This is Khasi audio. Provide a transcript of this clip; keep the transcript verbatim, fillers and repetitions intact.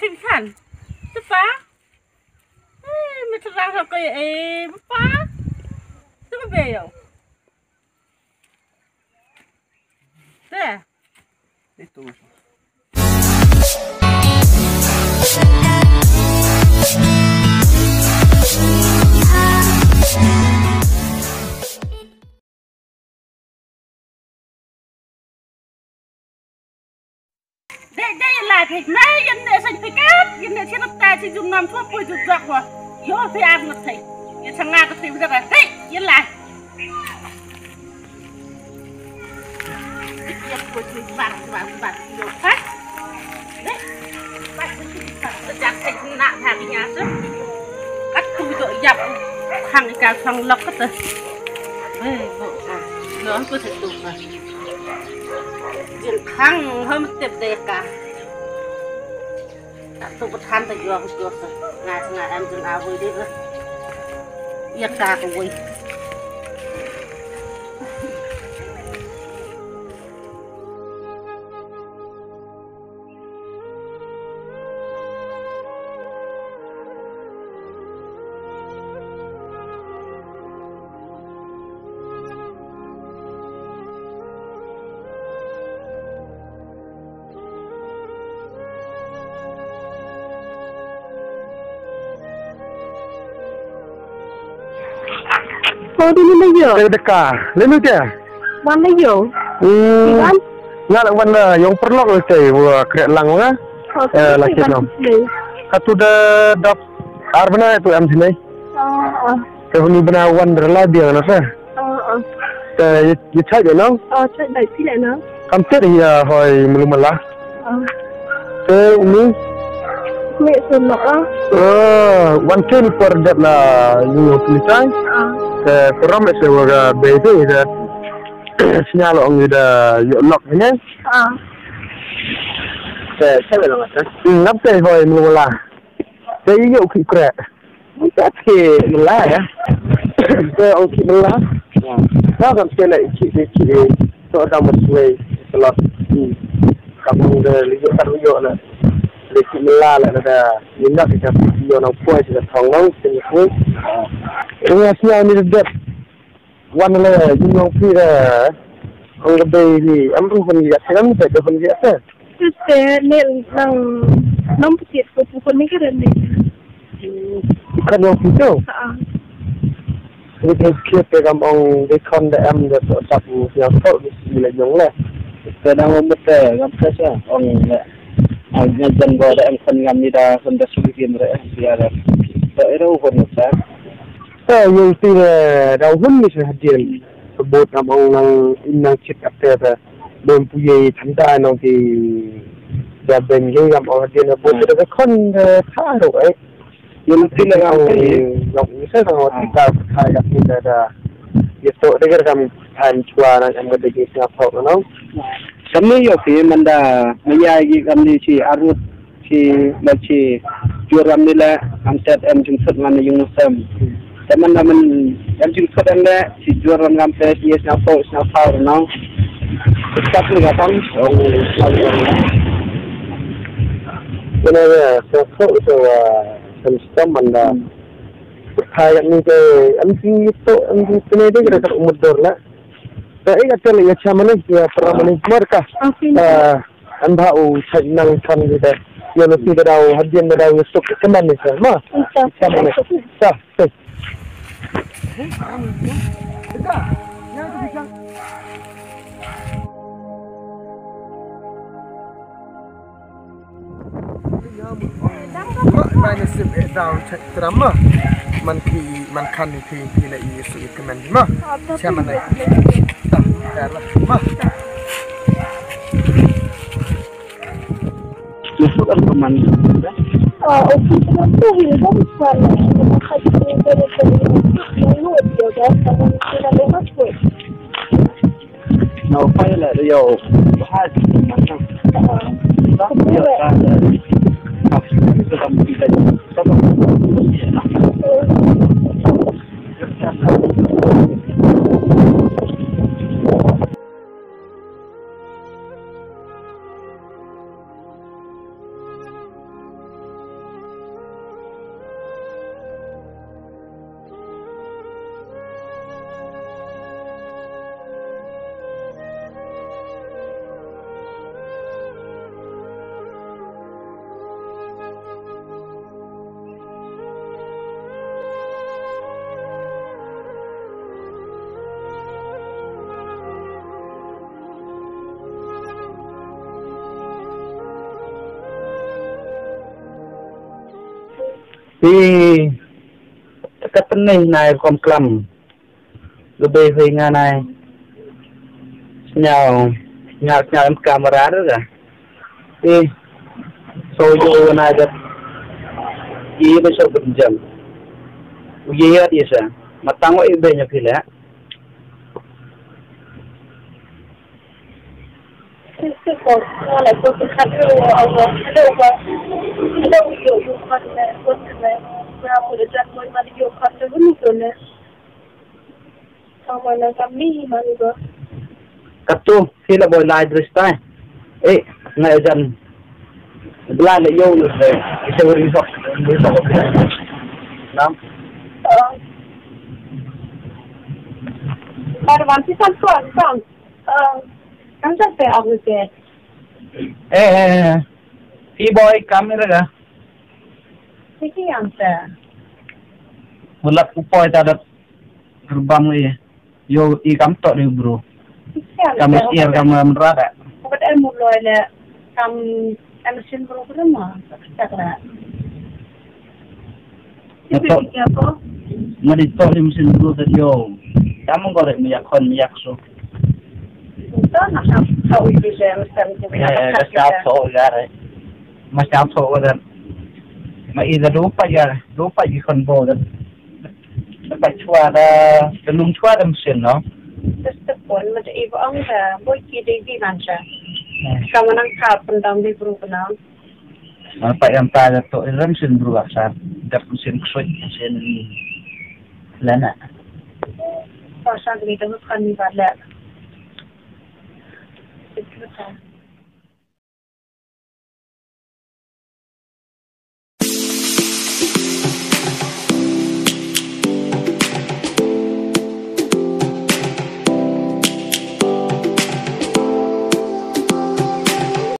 Kin khan. Te pa. Eh, me te rang ko eh, pa. Te me be yo. Te. Itu. Dei, dei, la, dei. Nai, ïa ne, sa pikat, ïa ne, sirap ta, si jum nam, sop, poi, jum, jak, wa. Yo, si ar, ngat, dei. Ïa, sa nga, ka, si, bida, dei, ïa, la. Ïa, poi, si, bar, bar, bar, yo, ha? Dei. Bar, si, bar, jak, sa, na, ha, nya, sa. Kat, tu, do, ïap. Khang, ika, khang, lok, kat, eh. Eh, bo, ah. Yo, tu, sa, tu, ah. Jin khang hom tip de ka. Ta tu pathan ta jua ku jua sa. Nga nga em jin a wei de ka. Ïa ka ka wei. Ko di ni yo. Te deka, lenu te. Wan ni yo. Hmm. Wan. Nga la wan la yong perlok te wa krek lang wa. Eh, laki nong. Katu da dap ar bena tu em sini. Oh, oh. Te huni bena wan rela dia na sa. Oh, oh. Te ye chai de nong. Oh, chai bai pi le nong. Kam te ya hoi mulu mala. Oh. Te uni. Me so no ah. Oh, wan ken por dat la yu pili chai. Oh. Te koram se wa ga bai de. Sinyal ong ida yok lok ne. Ah. Te, te long ata. Hmm, ngam te hoi mula. Te yok ki kre. Te ki mula ya. Te ong ki mula. Te kam te le ki ki ki. To da mo suai. Selot. Kam de le yok tar yok na. Le ki mula la da. Ni nak ka ki yo na poi si da thong nong. Te ni poi. Ong ya sinyal ni de. Wan le jin yong phi le. Ang ka bei ni am ru hun ya te am te hun ya te. Te ne nang nang phi ko pu ko ni ka ren ni. Kan yong phi to. Ha. Ni ke ke te kam ong de kon de am de to sap ni ya to ni si le yong le. Te nang mo te kam te sa ong le. Ang jan bo de am kon ngam ni da kon de su ki re ya da. To ero kon sa. Te ïa uti le da hun ni sa hadien. Sebut nam ong nang in nang chit ap te te. Bem pu ye chanda nong ki da ben ye ngam ong hadien bot te khon de tha ro eh. Ïa uti le ngam te ye. Ngam ni sa ngam uti ta tha ya ni da da. Ye to de ger kam than chwa nang em de ge sa phok nong. Kam ni yo ki manda me ya gi kam ni chi arut. Chi la chi jur ram ni la am tet em jing sut ngan yung sem. Te man la man em jing sut em le chi jur ram ngam te chi sna po sna pau no. Sat ni ka tang. Kena ya sa ko so sem stam man da. Thai ni ke em jing to em jing sene de ka umur dor la. Ta ing atel ya chamane ya pramane marka. An ba u chai nang kan de. Ya lo ti da u hadien da u suk keman ni sa ma. Chamane. Ta. Ba ne sim e dau chak tram ma. Man ki man kan ni phi phi la i su i kmen ma. Siapa na? Ta ta la ma. Masuk kan teman. Ah, office tu hilang sana. Makasih dari dari. Lalu dia dah sama kita dah masuk. Ih, ka tnei nai rukom klam. Ga bei hoi nga nai. Sñiaw, sñiaw, sñiaw em kamera da. Ih, so yo nai da. Ih, ba so benjam. Uye ya di sa. Matang wa ibe nya phi leh. Katu, phi la boi lai dres tai. Eh, nga jan. Bla le yo le. Ise wori sok. Nam. Par wan si san ko, san. Kan sa pe abu se. Eh, eh, eh. Phi boi kamera ga. Siki yang sa. Mulat upoi ta dat gerbang le. Yo, i kam tok di bro. Kam siar kam mrad. Ko em mu loi le kam em sin bro ko ma. Tak la. Nga tok. Nga di tok di mesin bro dat yo. Kam ngor mi yak kon mi yak so. Ito na kam sa u bi se mesin. Eh, ka sa tok ya re. Ma sa tok wa dat. Ma i da do pa ya, do pa i kon bo dat. Ba chwa da, da lum chwa da machine, no? Testepon, ma da iba ong da, boi ki de di nan cha. Ka manang ka pendam di bru kenang. Ma pa yang ta da to, ram sin bru aksa. Da machine ksoi, machine lana. Pasal ni da kan ni ba le.